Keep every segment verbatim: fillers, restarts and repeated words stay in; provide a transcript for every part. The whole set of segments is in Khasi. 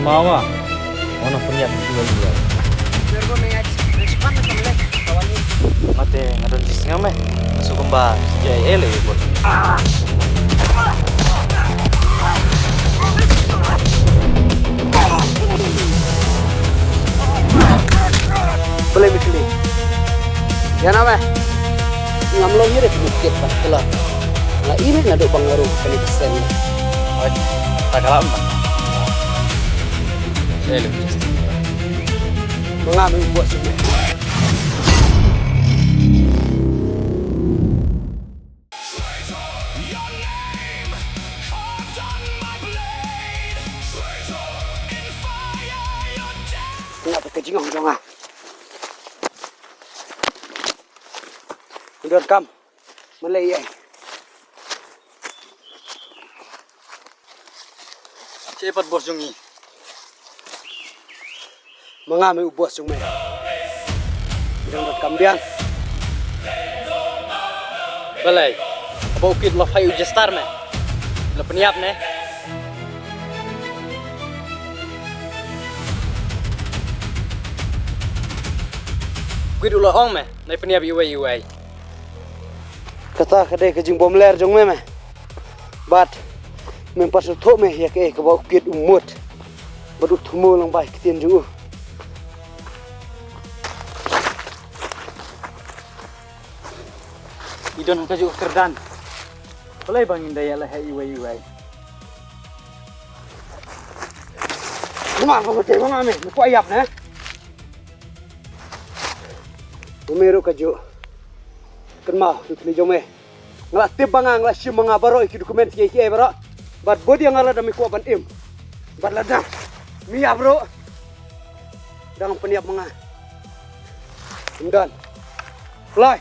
Mama, wan pynïap ïa u. Mate nga don jingsngewbha me. Nga sngewbha ba C I A leh ïa u bos. Balei me kylli? Ïa na me? Ngam long ïa de kynti kit pat kylla. Nga i me naduh ba nga rung kane ka seng. Oi, ta ka lam ba. Selu. Ba nga me u bos me. Nga ba ka jingong jong nga. Nga donkam. Malei ei. Che pat bos jong ngi. Ma nga me u bos jong me. Nga donkam biang. Balei? Ba u kit la phai u Jester me. La pynïap ne. Kwit u la ong me, nai pynïap iwei iwei. Kata ka dei ka jingbymler jong me me. Bad mem pat sngewthuh me ïa kaei kaba u kit u mut. Bad u thmu lang bai ktien jong u. I don ha kajuh ka kyrdan. Balei ba ngin da ïalehkai iwei iwei? Namar ba nga tip ba nga me, me kwah ïap ne? Nga me ruh kajuh. Kynmaw ïa u kli jong me. Nga la tip ba nga, nga la shim ma nga baroh ïa ki document kiei kiei baroh. Bad bud ïa nga lada me kwah ban im. Bad lada me ïap ruh. Dang pynïap ma nga. Ym don. Kloi.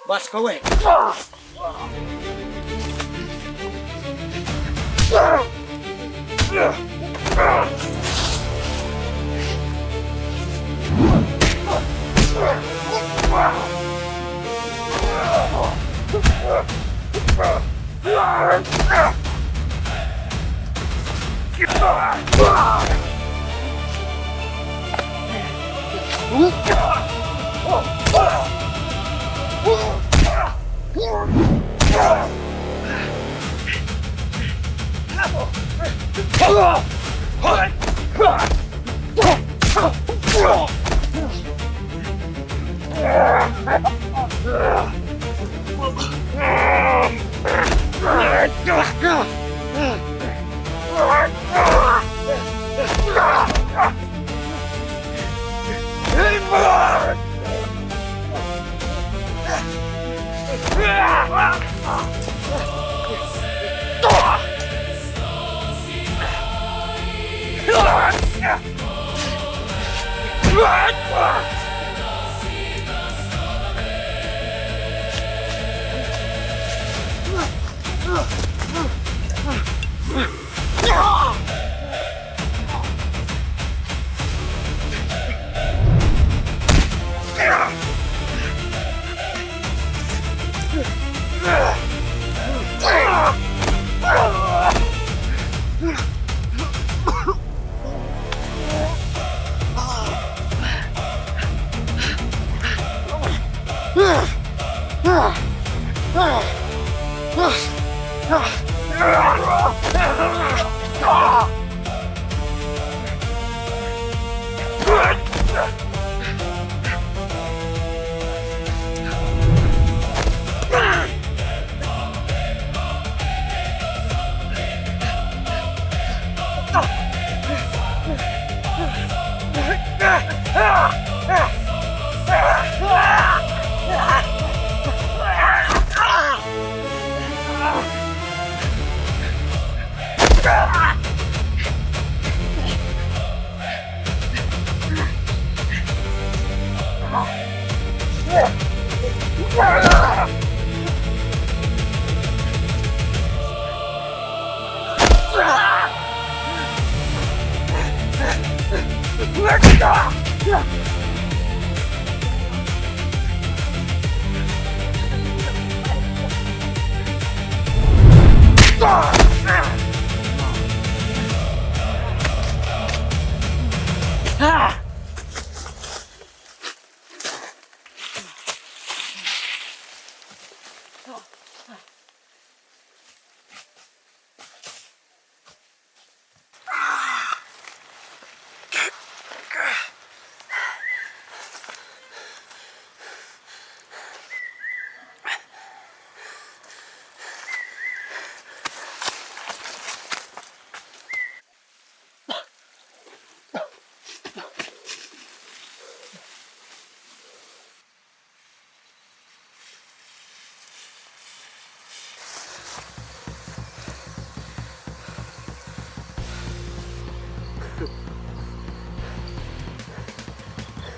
Bas kawei.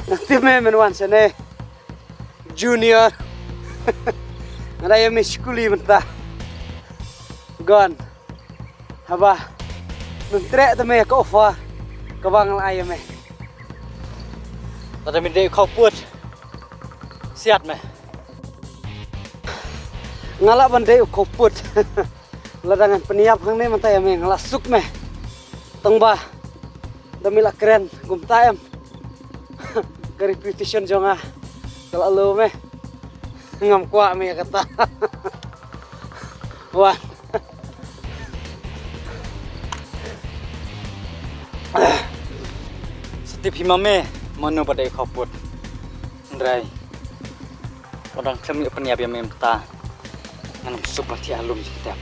Nga tip me mynwan shane, Junior. Nga da ïa me skuli mynta. Gon. Haba myntreh te me ïa ka offer kaba nga la ai ïa me. Lada me dei u khawpud, siat me. Nga lah ban dei u khawpud. Lada ngan pynïap hangne mynta ïa me, nga la suk me. Tang ba da me la kren kumta em, ka reputation jong nga ka la low me. Ngam kwah me ïa kata. Wan. Sa tip hi ma me mano ba dei u khawpud. Hynrei lada khlem ïoh pynïap ïa me mynta, ngan ym suk ban thiah lum jingtep.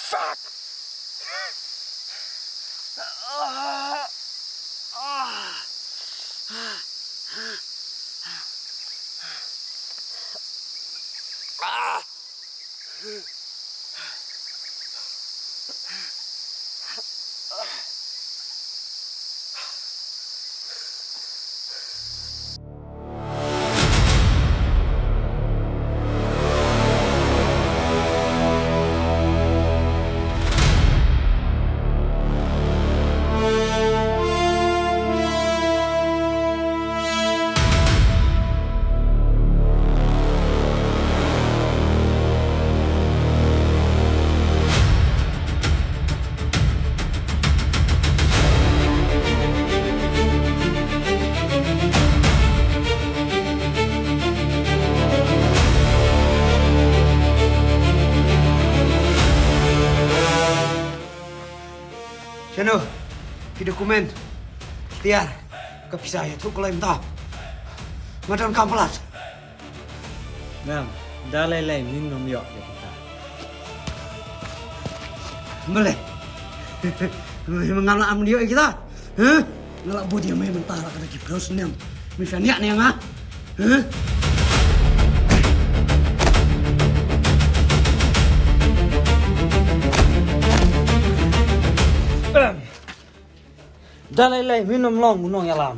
Fuck! Shano ki document? Tiar ka pisa ïathuh kloi mynta. Nga donkam palat. Ngam, da lei lei ngin ym ïoh ïa kita. Balei? Ngam lah ban ïoh ïa kita. Hah? Nga lah bud ïa me mynta la ka da ki briew snem. Me shaniah ne nga? Huh? Dalai Lai, me nym long u nongïalam.